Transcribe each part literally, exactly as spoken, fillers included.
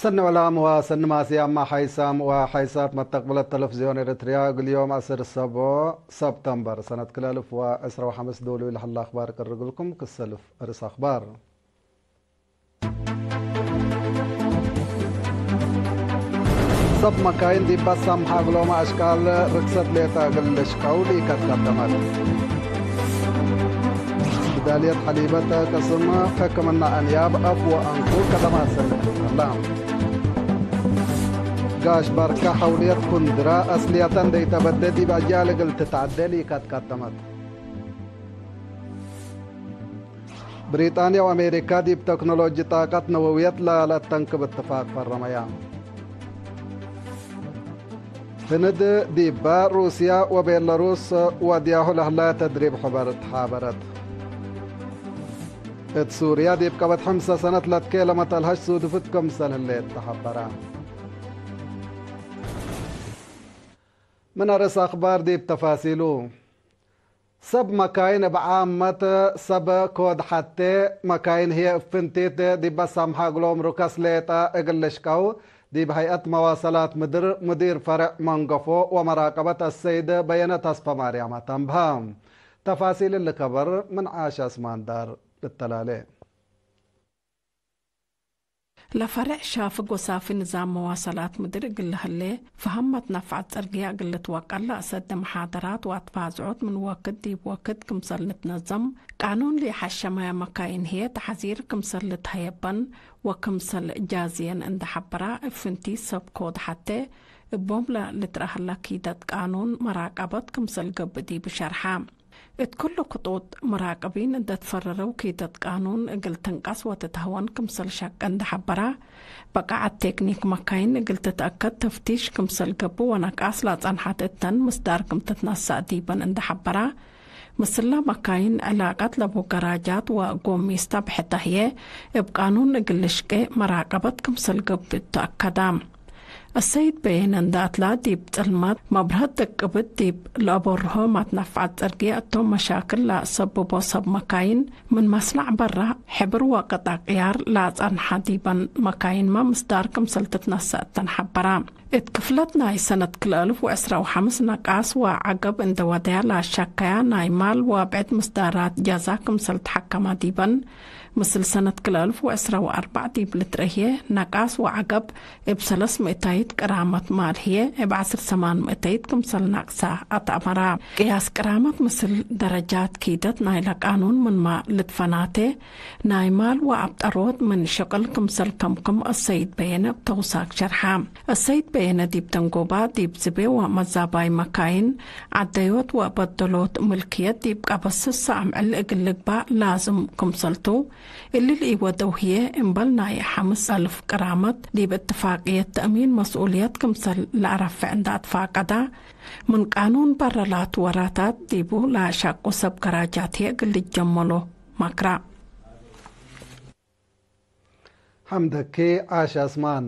ሰኒ ዕላም ወሰኒ ማስያም፣ ሓይሳም ወሓይሳት መተቅብለት ተለፍዝዮን ኤረትርያ፣ እግል ዮም ዐስር ሰቦዕ ሰብተምበር ሰነት ክልኤ አልፍ ወዕስራ ወሐምስ ዶሉ ለሀለ አኽባር ቅርግልኩም። ክሰልፍ እርስ አኽባር። ሰብ መካይን ዲብ በሳም ሓግሎም አሽቃል ርክሰት ሌጠ እግል ልሽቀው ሊከት ቀደመት። ብዳልየት ሐሊበት ቅስም ሕክምና አንያብ አፍ ወአንኩ ከደማት ሰኒ ትትከላ። ጋሽ ባርካ ሐውልየት ኩንድራ አስልየተ እንዴ ኢተበደ ዲብ አጅያል እግል ትትዐዴ ሊከት ቀደመት። ብሪጣንያ ወአሜሪካ ዲብ ተክኖሎጂ ጣቀት ነወውየት ለለአተንክብ እትፋቅ ፈረመያ። ህንድ ዲበ ሩስያ ወቤለሩስ ወድያሁ ለህለ ተድሪብ ሕበር ተሓበረት። እት ሱርያ ዲብ ቀበት ሐምሰ ሰነት ለትኬለመት አልሀሽ ሱድፍት ክምሰል ህሌት ተሐበረ። ምን አርእስ አኽባር ዲብ ተፋሲሉ። ሰብ መካይን እብ ዓመት፣ ሰብ ኮድ ሐቴ መካይን ህዬ እብ ፍንቲት ዲበ ሳምሐ እግሎም ሩከስ ሌጠ እግል ልሽቀው፣ ዲብ ሀይአት መዋሰላት ምድር ሙዲር ፈሬዕ መንገፎ ወመራቀበት አሰይድ በየነ ተስፈማርያም አተንብሀ። ተፋሲል እሊ ከበር ምን ዓሽ አስማን ዳር ልተላሌ። ለፈሬዕ ሻፍግ ወሳፊ ንዛም መዋሰላት ምድር እግል ለህሌ፣ ፈሀም መትነፍዐት ጽርግየ እግል ልትወቀል ለአሰደ መሓደራት ወአትፋዝዖት ምን ወክድ ዲብ ወክድ ክምሰል ልትነዘም፣ ቃኑን ለኢሐሸመየ መካይን ህዬ ተሐዚር ክምሰል ልትሀየበን ወክምሰል ጃዝየን እንዴ ሐበራ፣ እብ ፍንቲት ሰብ ኮድ ሐቴ እቦም ለልትረአ ህለ ኪደት ቃኑን መራቀበት ክምሰል ገብእ ዲቡ ሸርሐ። እት ኩሉ ክጡጥ፣ መራቅቢን እንዴ ትፈረረው ኪደት ቃኑን እግል ትንቀስ ወትትሀወን ክምሰል ሸቀ እንዴ ሐበራ፣ በቃዐት ቴክኒክ መካይን እግል ትትአከድ ተፍቲሽ ክምሰል ገብእ ወነቃስ ለአጸንሐት እተን ምስዳር ክም ትትነሰእ ዲበን እንዴ ሐበራ፣ ምስለ መካይን ዕላቀት ለቡ ገራጃት ወጎሚስታ ብሕተ ህዬ እብ ቃኑን እግል ልሽቄ መራቀበት ክምሰል ገብእ ተአከዳ። አሰይድ በየነ እንዴ አትላ፣ ዲብ ጽልመት መብርሀት ደቅብት ዲብ ለአበርሆ መትነፍዐት ጽርግየ እቶም መሻክል ለአሰብቦ ሰብ መካይን ምን መስነዕ በራ፣ ሕብር ወቅጥ አቅያር ለአጸንሐ ዲበን መካይንመ ምስዳር ክምሰል ትትነሰእ እተን ሐበራ። እት ክፍለት ናይ ሰነት ክልኤ አልፍ ወዕስራ ወሐምስ ነቃስ ወዐገብ እንዴ ወደያ ለአሸከያ ናይ ማል ወብዕድ ምስዳራት ጃዛ ክምሰል ተሐከመ ዲበን፣ ምስል ሰነት ክልኤ አልፍ ወዕስራ ወአርበዕ ዲብ ልትረህየ ነቃስ ወዐገብ እብ ሰለስ ምእታይት ቅራመት ማል ህዬ እብ ዐስር ሰማን ምእታይት ክምሰል ነቅሰ አትአመራ። ቅያስ ቅራመት ምስል ደረጃት ኪደት ናይለ ቃኑን ምንመ ልትፈናቴ፣ ናይ ማል ወአብጠሮት ምን ሽቅል ክምሰል ከምክም አሰይድ በየነ እብ ተውሳክ ሸርሐ። አሰይድ በየነ ዲብ ደንጎባ ዲብ ዝቤ ወመዛባይ መካይን ዐደዮት ወበደሎት ምልክየት ዲብ ቀበት ስሳ አምዕል እግል ልግባእ ላዝም ክምሰልቱ፣ እሊ ለኢወደው ህዬ እምበል ናይ ሐምስ አልፍ ቅራመት ዲብ እትፋቅየት ተእሚን መስኡልየት ክምሰል ለአረፍዕ እንዴ አትፋቀዳ፣ ምን ቃኑን በረ ላቱ ወራታት ዲቡ ለአሸቁ ሰብ ገራጃት ህዬ እግል ልጀመሎ መክራ። ሐምደኪ ዓሽ አስማን።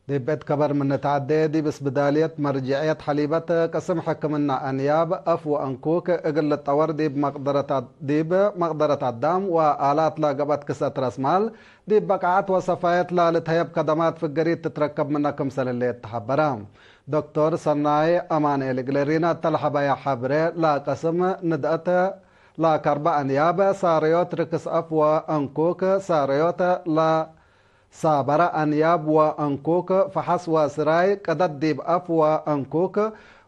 ዲብ እት ከበር ምን ንትዐዴ፣ ዲብ እስብዳልየት መርጅዕየት ሐሊበት ቅስም ሕክምና አንያብ፣ አፍ ወአንኩክ እግል ልጠወር ዲብ መቅደረት አድ-፣ ዲብ መቅደረት አዳም ወአላት ለገብአት ክሰት ረስማል፣ ዲብ በቃዐት ወሰፋየት ላልትሀየብ ከደማት ፍገሪት ትትረከብ ምነ ክምሰል ህሌት ተሐበረ። ዶክቶር ሰናይ አማንኤል እግል ሪና እተ ለሐበያ ሐብሬ፣ ለቅስም ንድአት ለከርበ አንያብ፣ ሳረዮት ርክስ አፍ ወአንኩክ፣ ሳረዮት ለሳበረ አንያብ ወአንኩክ፣ ፈሐስ ወስራይ፣ ቅደድ ዲብ አፍ ወአንኩክ፣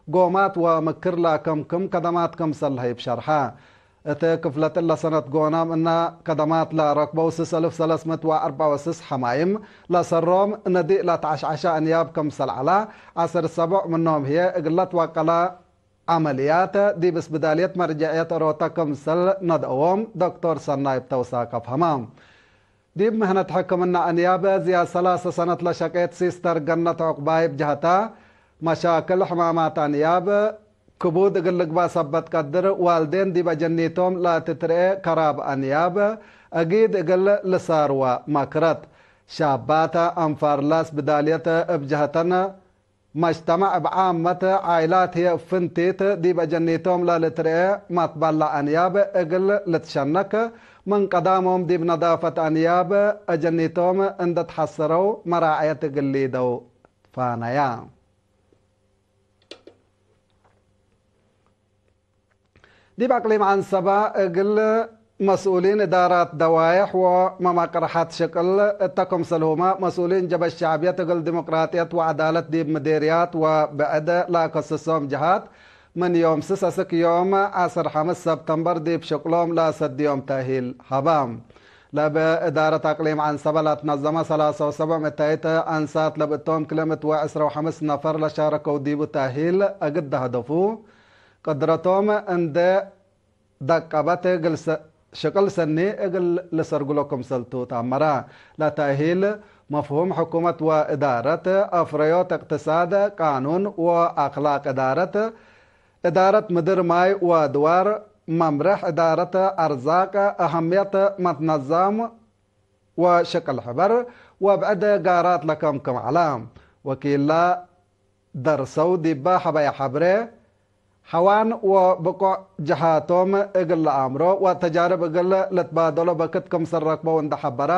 ጎማት ወምክር ለከምክም ከደማት ክምሰል ለሀይብ ሸርሐ። እት ክፍለት እለ ሰነት ጎናም እነ ከደማት ለረክበው ስስ አልፍ ሰለስ ምእት ወአርበዕ ወስስ ሐማይም ለሰሮም ነዲእ ለተዐሽዐሸ አንያብ ክምሰል ዐላ፣ ዐስር ሰቦዕ ምኖም ህዬ እግል ለትወቀለ ዐመልያት ዲብ እስብዳልየት መርጀዕየት ኦሮተ ክምሰል ነድአዎም ዶክቶር ሰናይ እብ ተውሳክ አፍሀመ። ዲብ ምህነት ሕክምና አንያብ ዝያድ ሰላሰ ሰነት ለሸቄት ሲስተር ገነት ዑቅባይ እብ ጀህታ፣ መሻክል ሕማማት አንያብ ክቡድ እግል ልግባእ ሰበት ቀድር፣ ዋልዴን ዲብ አጀኒቶም ለትትርኤ ከራብ አንያብ አጊድ እግል ልሳርወ መክረት። ሻባተ አንፋርላ እስብዳልየት እብ ጀህተን፣ መጅተመዕ እብ ዓመት፣ ዓይላት ህዬ እብ ፍንቲት ዲብ አጀኒቶም ለልትርኤ መትበላ አንያብ እግል ልትሸነክ፣ ምን ቀዳሞም ዲብ ነዳፈት አንያብ አጀኒቶም እንዴ ተሐሰረው መራዐየት እግል ሊደው ትፋነያ። ዲብ አቅሊም ዐንሰበ እግል መስኡሊን እዳራት ደዋይሕ ወመማቅርሐት ሽቅል እተ ክምሰልሁመ መስኡሊን ጀብሀት ሸዕብየት እግል ዲሞቅራጥየት ወዐዳለት ዲብ ምዴርያት ወብዕድ ለአከስሶም ጀሃት ምን ዮም ስስ አስክ ዮም ዐስር ሐምስ ሰብተምበር ዲብ ሽቅሎም ለአሰድዮም ተእሂል ሀበ። ለእብ እዳረት አቅሊም ዐንሰበ ለትነዘመ ሰላሰ ወሰብዕ ምእታይት አንሳት ለብእቶም ክልምት ወዕስረ ወሐምስ ነፈር ለሻረከው ዲቡ ተእሂል እግል ደህደፉ ቅድረቶም እንዴ ደቀበት እግል ሰ-፣ ሽቅል ሰኒ እግል ልሰርግሎ ክምሰልቱ ተአመረ። ለተእሂል መፍሁም ሕኩመት ወእዳረት፣ አፍረዮት እቅትሳድ፣ ቃኑን ወአክላቅ እዳረት፣ እዳረት ምድር ማይ ወድዋር፣ መምርሕ እዳረት አርዛቅ፣ አሀምየት መትነዛም፣ ወሽቅል ሕበር ወብዕድ ጋራት ለከምክም ዐለ። ወኪላ ደርሰው ዲበ ሀበየ ሐብሬ፣ ሐዋን ወብቆዕ ጀሃቶም እግል ለአምሮ ወተጃርብ እግል ልትባደሎ በክት ክምሰል ረክበው እንዴ ሐበረ፣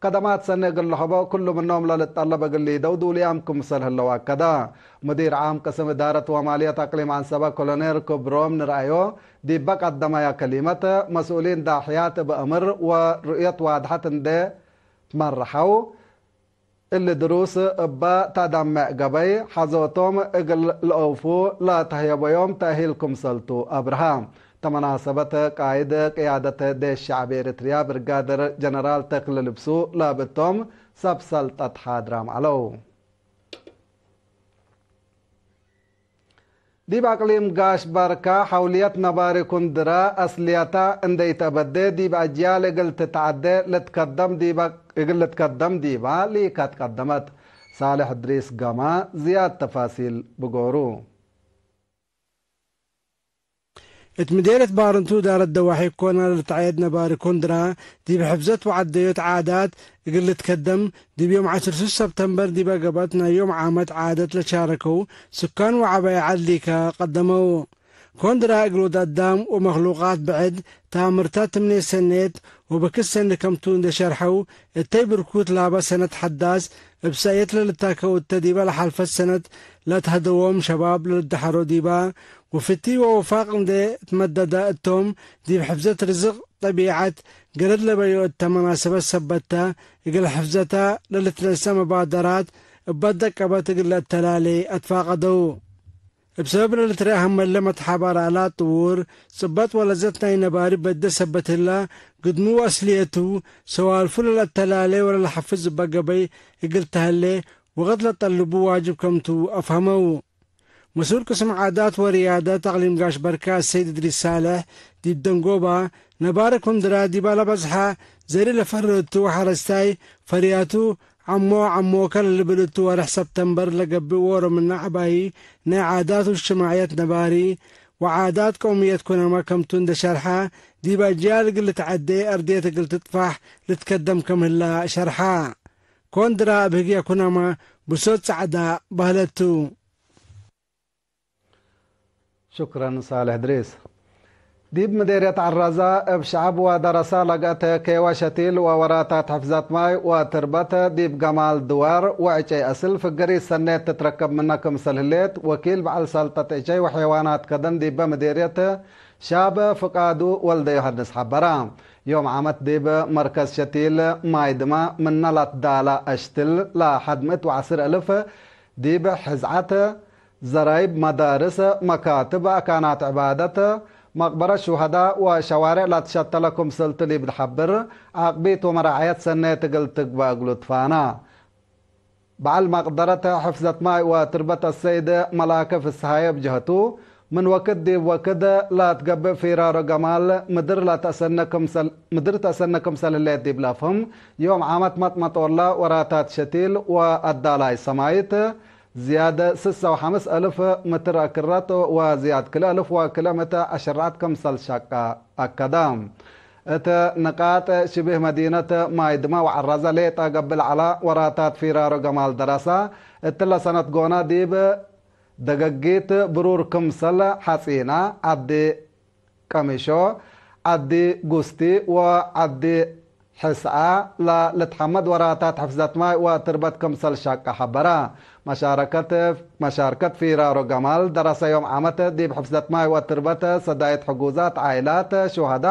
ከደማት ሰኒ እግል ለሀቦ ክሉ ምኖም ለልጠለብ እግል ሊደው ዱልያም ክምሰል ህለው አከደ። ሙዲር ዓም ቅስም እዳረት ወማልየት አቅሊም ዐንሰበ ኮሎኔል ክብሮም ንርአዮ፣ ዲበ ቀደመያ ከሊመት፣ መስኡሊን ዳሕያት እብ አምር ወርእየት ዋድሐት እንዴ ትመርሐው፣ እሊ ድሩስ እበ ተአደምዕ ገበይ፣ ሐዞቶም እግል ለአውፉ ለተህየበዮም ተእሂል ክምሰልቱ አብርሀ። ተመናሰበት ቃይድ ቅያደት ዴሽ ሸዕብ ኤሪትርያ ብርጋደር ጀነራል ተክለ ልብሱ ለብእቶም ሰብ ሰልጠት ሓድራም ዐለው። ዲብ አቅሊም ጋሽ ባርካ ሐውልየት ነባሪ ኩንድራ አስልየታ እንዴ ኢተአበዴ፣ ዲብ አጅያል እግል ትትዐዴ ልትከደም፣ ዲበ፣ እግል ልትከደም ዲባ ሊካት ቀደመት። ሳልሕ እድሪስ ገማ ዝያድ ተፋሲል ብጎሩ። እት ምዴርየት ባርንቱ እዳረት ደዋሒ ኮና ለልትዐየድ ነባሪ ኮንድራ፣ ዲብ ሕፍዘት ወዐደዮት ዓዳት እግል ልትከደም፣ ዲብ ዮም ዐስር ሱስ ሰብተምበር ዲበ ገብአት ናይ ዮም ዓመት ዓደት ለሻረከው ስካን ወዐባይ ዐድ ሊካ ቀደመው። ኮንድራ እግል ወድ አዳም ወመክሉቃት ብዕድ ተአምርታት ትምኔት ሰኔት ወበክት ሰኒ ከምቱ እንዴ ሸርሐው፣ እተይ ብርኩት ላበ ሰነት ሐዳስ እብ ሰእየት ለልታከው እተ ዲበ ለሐልፈት ሰነት ለትሀደዎም ሸባብ ለልደሐሮ ዲባ፣ ወፍቲ ወወፋቅ እንዴ ትመደደ እቶም፣ ዲብ ሕፍዘት ርዝቅ ጠቢዐት ገለድ ለበዮ እተ መናሰበት ሰበት ተ፣ እግል ሕፍዘታ ለልትነሰእ መባደራት እበ ደቀበት እግል ለአተላሌ አትፋቀደው። እብ ሰበብ ለልትረኤ ሀመለ መትሓባራላ ጥዉር፣ ጽበጥ ወለዘት ናይ ነባሪ በደ ሰበት ህላ፣ ግድሙ ወአስልየቱ፣ ሰዋልፉ ለለአተላሌ ወለለሐፍዝ እበ ገበይ እግል ተሀሌ፣ ወቅት ለጠልቡ ዋጅብ ከምቱ አፍሀመው። መስኡል ቅስም ዓዳት ወርያደት አቅሊም ጋሽ በርካ አሰይድ እድሪስ ሳልሕ፣ ዲብ ደንጎባ፣ ነባሪ ኩንድራ ዲባ ለበዝሐ ዘሪ ለፈርህ እቱ ወሐረስታይ ፈርያቱ ዐሞ ዐሞከ ለልብል እቱ ወርሕ ሰብተምበር ለገብእ ዎሮ ምነ ዐባይ ናይ ዓዳት ወእጅትማዕየት ነባሪ ወዓዳት ቀውምየት ኩናማ ከምቱ እንዴ ሸርሐ፣ ዲብ አጅያል እግል ልትዐዴ አርድየት እግል ትጥፋሕ ልትከደም ክም ህላ ሸርሐ። ኮንድራ እብ ህግየ ኩናማ ብሶት ጸዕዳ በህለት ቱ። ሹክረን ሳልሕ እድሪስ። ዲብ ምዴርየት ዐራዛ እብ ሸዐብ ወደረሳ ለገአተ ኬወ ሸቲል ወወራታት ሕፍዘት ማይ ወትርበት ዲብ ገማል ድዋር ወዕጨይ አስል ፍግሪት ሰኔት ትትረከብ ምነ ክምሰል ህሌት ወኪል በዐል ሰልጠት ዕጨይ ወሐይዋናት ከደን ዲበ ምዴርየት ሻብ ፍቃዱ ወልደ ዮሐንስ ሐበረ። ዮም ዓመት ዲብ መርከዝ ሸቲል ማይ ድማ ምነ ለትዳላ አሽትል ለሐድ ምእት ወዐስር አልፍ ዲብ ሕዝዓት ዘራይብ፣ መዳርስ፣ መካትብ፣ አካናት ዕባደት፣ መቅበረት ሹሀዳ ወሸዋሬዕ ለትሸተለ ክምሰልቱ ዲብ ልሐብር፣ ዓቅቢት ወመራዐየት ሰኔት እግል ትግበእ እግሉ ትፋና። በዐል መቅደረት ሕፍዘት ማይ ወትርበት አሰይድ መላከ ፍስሃየ እብ ጀህቱ፣ ምን ወክድ ዲብ ወክድ ለትገብእ ፊራሮ ገማል ምድር ለተአሰነ ክምሰል፣ ምድር ተአሰነ ክምሰል ህሌት ዲብ ለአፍህም፣ ዮም ዓመት መጥመጦላ ወራታት ሸቲል ወአዳላይ ሰማይት፣ ዝያድ ስሰ ወሐምስ አልፍ ምትር አክረት ወዝያድ ክልኤ አልፍ ወክልኤ ምእት አሸረዐት ክምሰል ሸቀ አከደ። እት ንቃጥ ሽብህ መዲነት ማይድመ ወዐራዘ ሌጠ ገብእ ለዐለ ወራታት ፊራሮ ገማል ደረሰ፣ እትለ ሰነት ጎነ ዲብ ደገጊት ብሩር ክምሰል ሐጺነ፣ ዐዲ ቀሚሾ፣ ዐዲ ጉስቲ ወዐዲ ሕስአ ለልትሐመድ ወራታት ሕፍዘት ማይ ወትርበት ክምሰል ሸቀ ሐበረ። መሻረከት፣ መሻርከት ፊራሮ ገማል ደረሰ ዮም ዓመት ዲብ ሕፍዘት ማይ ወትርበት ሰዳይት ሕጉዛት፣ ዓኢላት ሹሀዳ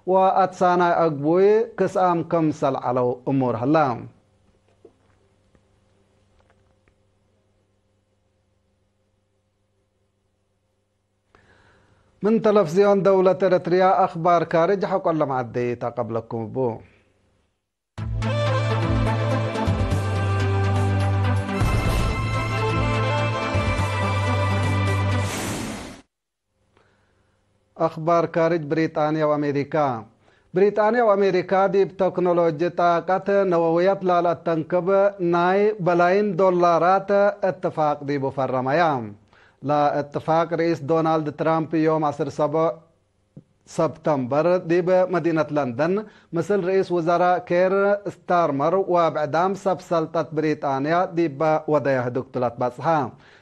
ወአትሳናይ አግቡይ ክስአም ክምሰል ዐለው እሙር ሀለ። ምን ተለፍዝዮን ደውለት ኤረትርያ አክባር ካርጅ ሐቆ ለመዐደይ ተቀብለኩም እቡ። አክባር ካርጅ ብሪጣንያ ወአሜሪካ። ብሪጣንያ ወአሜሪካ ዲብ ተክኖሎጂ ጣቀት ነወውየት ላለአተንክብ ናይ በላይን ዶላራት እትፋቅ ዲቡ ፈረመያ። ለእትፋቅ ርኢስ ዶናልድ ትራምፕ ዮም ዐስር ሰብዕ ሰብተምበር ዲብ መዲነት ለንደን ምስል ርኢስ ውዘራእ ኬር ስታርመር ወብዕዳም ሰብ ሰልጠት ብሪጣንያ ዲበ ወደየ ህዱግ ቱ ለትበጽሐ።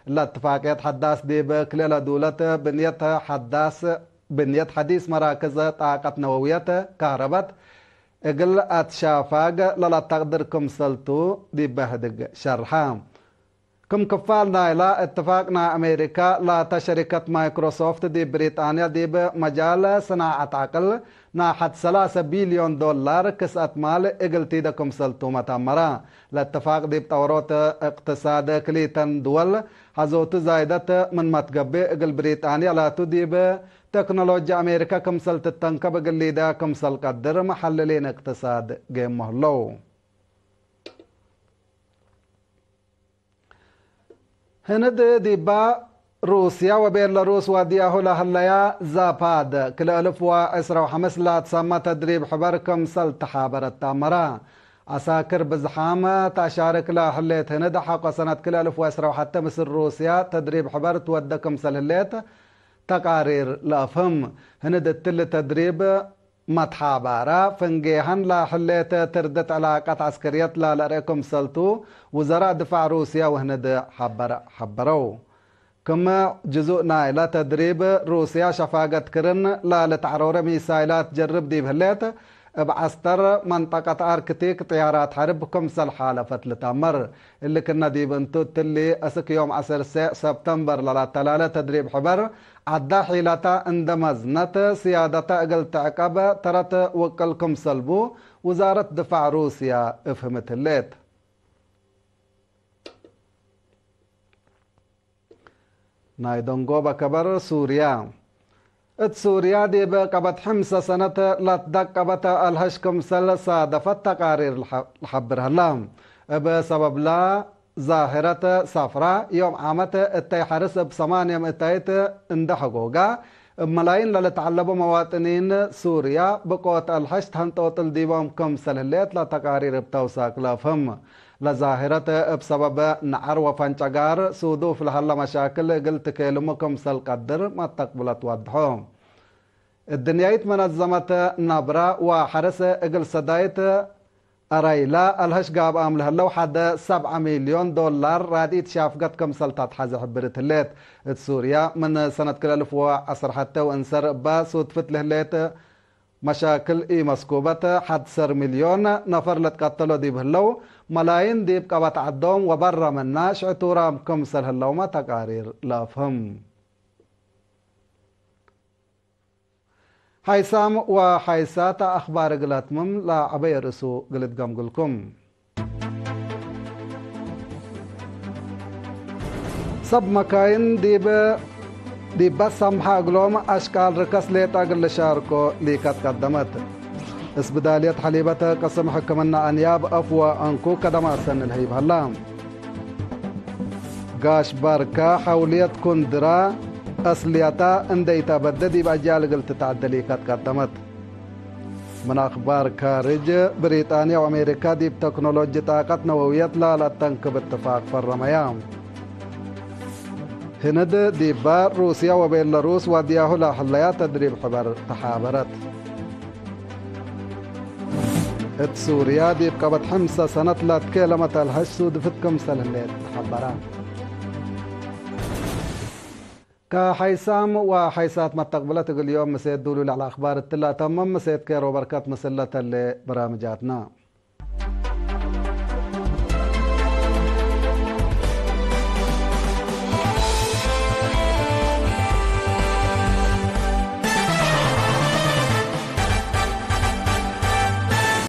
እለ እትፋቅየት ሐዳስ ዲብ ክልኤ ለዱለት ብንየት ሐዳስ፣ ብንየት ሐዲስ መራክዝ ጣቀት ነወውየት ካህረበት እግል አትሻፋግ ለለተቅድር ክምሰልቱ ዲበ ህድግ ሸርሐ። ክም ክፋል ናይላ እትፋቅ ናይ አሜሪካ ላተ ሸሪከት ማይክሮሶፍት ዲብ ብሪጣንያ ዲብ መጃል ስናዐት ዐቅል ናይ ሐድ ሰላሰ ቢልዮን ዶላር ክስአት ማል እግል ቲደ ክምሰልቱመ ተአመረ። ለእትፋቅ ዲብ ጠወሮት እቅትሳድ ክሊተን ድወል ሐዞቱ ዛይደት ምንመ ትገብእ እግል ብሪጣንያ ላቱ ዲብ ቴክኖሎጂ አሜሪካ ክምሰል ትተንከብ እግል ሊዳ ክምሰል ቀድር መሐልሊን እቅትሳድ ጌሞ ህለው። ህንድ ዲባ ሩስያ ወቤለሩስ ወድያሁ ለህለያ ዛፓድ ክልኤ እልፍ ወዕስራ ወሐምስ ላትሰመ ተድሪብ ሕበር ክምሰል ተሓበረት ተአመረ። ዐሳክር ብዝሓም ተአሻርክ ለህሌት ህንድ ሐቆ ሰነት ክልኤ እልፍ ወዕስራ ወሐተ ምስል ሩስያ ተድሪብ ሕበር ትወደ ክምሰል ህሌት ተቃሪር ለአፍህም። ህንድ እትሊ ተድሪብ መትሓባራ ፍንጌሀን ለህሌት ትርድት ዕላቀት ዐስከርየት ላለአርኤ ክምሰልቱ ውዘራእ ድፋዕ ሩስያ ወህንድ ሐበረ-፣ ሐበረው። ክም ጅዙእ ናይለ ተድሪብ፣ ሩስያ ሸፋገት ክርን ላልትዐሮረ ሚሳይላት ጀርብ ዲብ ህሌት፣ እብ ዐስተር መንጠቀት አርክቲክ ጥያራት ሐርብ ክምሰል ሓለፈት ልትአመር። እሊ ክነ ዲብ እንቱ እትሊ፣ አስክ ዮም ዐስር ሴዕ ሰብተምበር ለላተላለ ተድሪብ ሕበር፣ ዐዳ ሒለታ እንደ መዝነት፣ ስያደታ እግል ትዕቀብ ተረት ውቅል ክምሰል ቡ፣ ውዛረት ድፋዕ ሩስያ እፍህምት ህሌት። ናይ ደንጎበ ከበር ሱርያ። እት ሱርያ ዲብ ቀበት ሕምሰ ሰነት ለትደቀበት አልሀሽ ክምሰል ሳደፈት ተቃሪር ለሐ-፣ ለሐብር ሀላ። እብ ሰበብላ ዛህረት ሰፍራ ዮም ዓመት እተይ ሐርስ እብ ሰማንየ ምእታይት እንደ ሐጎጋ፣ እብ መላይን ለልትዐለቡ መዋጥኒን ሱርያ ብቆት አልሐሽ ተንጦጥል ዲቦም ክምሰል ህሌት ለተቃሪር እብ ተውሳክ ለአፍህም። ለዛህረት እብ ሰበብ ነዐር ወፈንጨጋር ሱዱፍ ለሀለ መሻክል እግል ትኬልሙ ክምሰል ቀድር መተቅብለት ወድሖ። እድንያይት መነዘመት ነብረ ወሐርስ እግል ሰዳይት አራይላ አልሀሽ ጋብአም ለህለው ሐደ ሰብዐ ሚልዮን ዶላር ራድኢት ሻፍገት ክምሰል ተትሐዜ ሕብርት ህሌት። እት ሱርያ ምን ሰነት ክልኤ እልፍ ወዐስር ሐቴ ወእንሰር እበ ሱድፍት ለህሌት መሻክል ኢመስኩበት ሐድ ሰር ሚልዮን ነፈር ለትቀተሎ ዲብ ህለው፣ መላይን ዲብ ቀበት ዐዶም ወበረ ምና ሽዕቱራም ክምሰል ህለውመ ተቃሪር ለአፍህም። ሓይሳም ወሓይሳት አኽባር እግል አትምም ለዐበየ ርእሱ እግል እትገምግልኩም። ሰብ መካይን ዲብ፣ ዲበ ሰምሐ እግሎም አሽቃል ርከስ ሌጠ እግል ልሻርኮ ሊከት ቀደመት። እስብዳልየት ሐሊበት ቅስም ሕክምና አንያብ አፍ ወአንኩ ከደማ ሰኒ ለህይብ ሀላ። ጋሽ ባርካ ሐውልየት ኩንድራ አስልየታ እንዴ ኢተአበደ ዲብ አጅያል እግል ትትዐደል ኢከት ቀደመት። ምን አኽባር ካርጅ፣ ብሪጣንያ ወአሜሪካ ዲብ ተክኖሎጂ ጣቀት ነወውየት ላለአተንክብ እትፋቅ ፈረመያ። ህንድ ዲባ ሩስያ ወቤለሩስ ወድያሁ ለህለያ ተድሪብ ሕበር ተሓበረት። እት ሱርያ ዲብ ቀበት ሕምሰ ሰነት ለትኬለመት አልሐሽ ሱድፍት ክምሰል ህሌት ተሐበረ። ከሐይሳም ወሐይሳት መተቅብለት እግል ዮም ምሴት ዱሉል ዐለ አክባር እትለ አተምም። ምሴት ኬር ወበርከት ምስል ለተሌ በራምጃትና።